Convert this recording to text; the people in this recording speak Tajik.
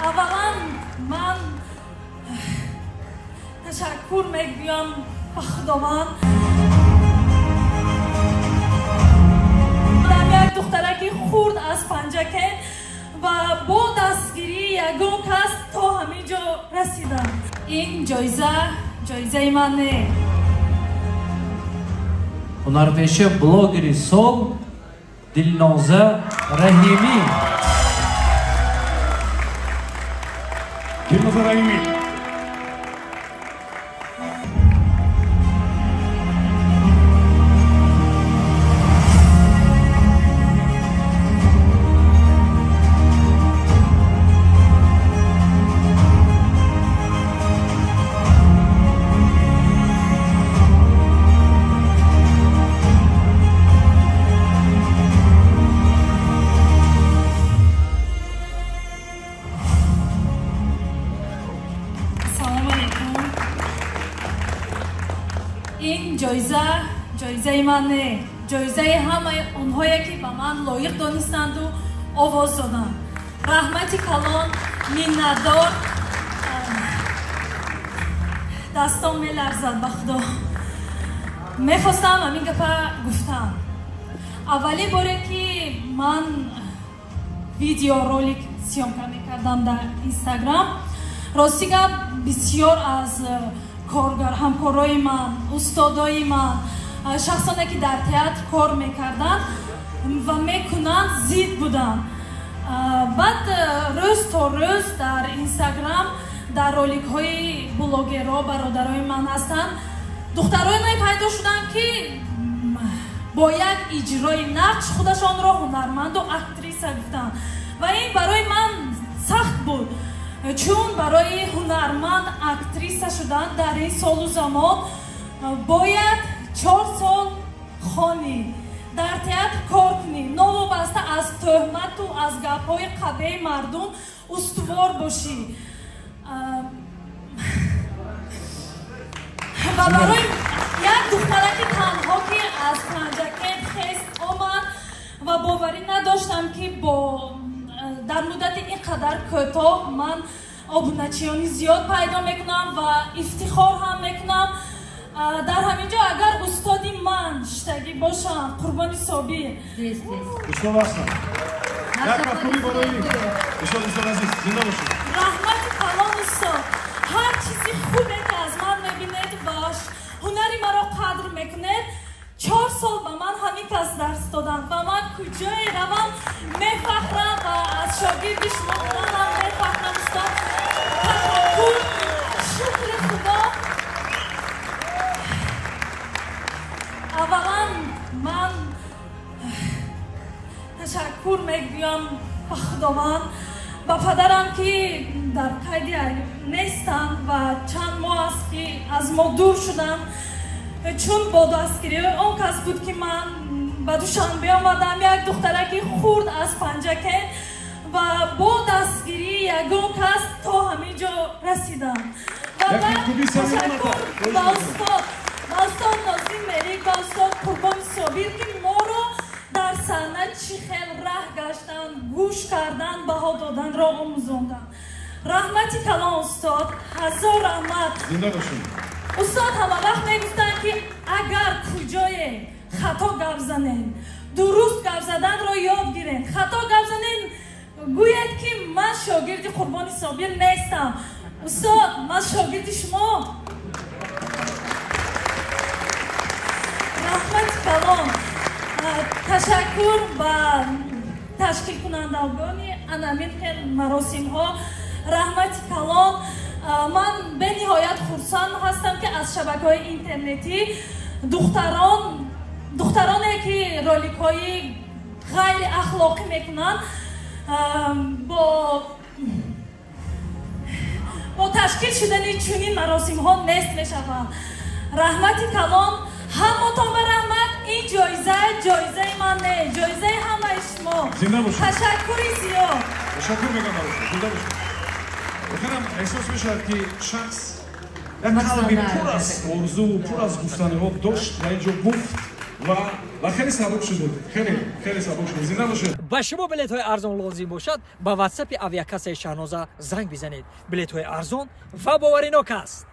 Аввалан ман ташаккур мегӯям ба Худованд. Як духтараки хурд аз Панҷакент ва бо дастгирии ягон кас то ҳамин ҷо расидам. Ин ҷоиза ҷоизаи ман не. Ҳунарпеша блогери сол Дилноза Раҳимӣ. Дилноза Раҳимӣ. Ин ҷоиза ҷоизаи ман не, ҷоизаи ҳамаи онҳое ки ба ман лоиқ донистанду овоз доданд. Раҳмати калон, миннатдор. Дастом меларзад ба Худо. Мехостам ҳамин гапа гуфтам. Аввалин боре ки ман видеоролик съёмка мекардам дар Инстаграм, рости гап бисёр аз коргар, ҳамкорои ман, устодои ман, шахсоне ки дар театр кор мекарданд ва мекунанд, зид буданд. Баъд рӯз то рӯз дар Инстаграм дар роликҳои блогерҳо бародарои ман ҳастанд, духтароне пайдо шуданд ки бо як иҷрои нақш худашонро ҳунарманду актриса гуфтанд. Ва ин барои ман сахт буд, чун барои ҳунарманд актриса шудан дар ин солу замон бояд 4 сол хонӣ, дар театр кор кунӣ, новобаста аз тӯҳмату аз гапҳои қабеҳи мардум устувор бошӣ. Ва барои як духтараки танҳо ки аз Панҷакент хест омад ва боварӣ надоштам ки бо дар муддати ин қадар кӯтоҳ ман обуначиёни зиёд пайдо мекунам ва ифтихор ҳам мекунам. Дар ҳамин ҷо агар устоди ман шиштагӣ бошанд, Қурбони Собир. Устод ҳастанд. Як кафкӯбӣ барои устод, устод азиз, зинда бошед. Раҳмати калон устод. Ҳар чизи хубе ки аз ман мебинед ва ҳунари маро қадр мекунед, 4 сол ба ман ҳамин кас дарс доданд ва ман куҷое равам мефахрам ва аз шогирди шумо буданам мефахрам устод. Ташаккур, шукри Худо. Аввалан ман ташаккур мегӯям ба Худованд, ба падарам ки дар қайди нестанд ва чанд моҳ аст ки аз мо дур шуданд, чун бо дастгириҳои он кас буд ки ман ба Душанбе омадам, як духтараки хурд аз Панҷакент ва бо дастгирии ягон кас то ҳамин ҷо расидам. Ва ташаккур ба устод, ба устод Нозим Мелик, ба устод Қурбони Собир ки моро дар саҳна чӣ хел раҳ гаштан, гӯш кардан, баҳо доданро омӯзонданд. Раҳмати калон устод, ҳазор раҳмат. Зинда бошед. Устод ҳама вақт мегуфтанд ки агар куҷое хато гап занед, дуруст гап заданро ёд гиред. Хато гап занед, гӯед ки ман шогирди Қурбони Собир нестам. Устод, ман шогирди шумо. Раҳмати калон. Ташаккур ба ташкилкунандагони анамин хел маросимҳо. Раҳмати калон. Ман бениҳоят хурсанд ҳастам ки аз шабакаҳои интернетӣ духтароне ки роликҳои ғайриахлоқӣ мекунанд, бо ташкил шудани чунин маросимҳо нест мешаванд. Раҳмати калон, ҳамотон ба раҳмат. Ин ҷоиза ҷоизаи ман не, ҷоизаи ҳамаи шумо. Зинда бошед. Ташаккури зиёд. Ташаккур мегӯям барои шумо. Зинда бошед. Воқеан эҳсос мешавад ки шахс як қалби пур аз орзуву пур аз гуфтаниҳо дошт ва инҷо гуфт. Ва хеле сабук шудед, хеле хеле сабук шудед. Зинда бошед. Ба шумо билетҳои арзон лозим бошад, ба ватсапи авиакассаи Шаҳноза занг бизанед. Билетҳои арзон ва боваринок аст.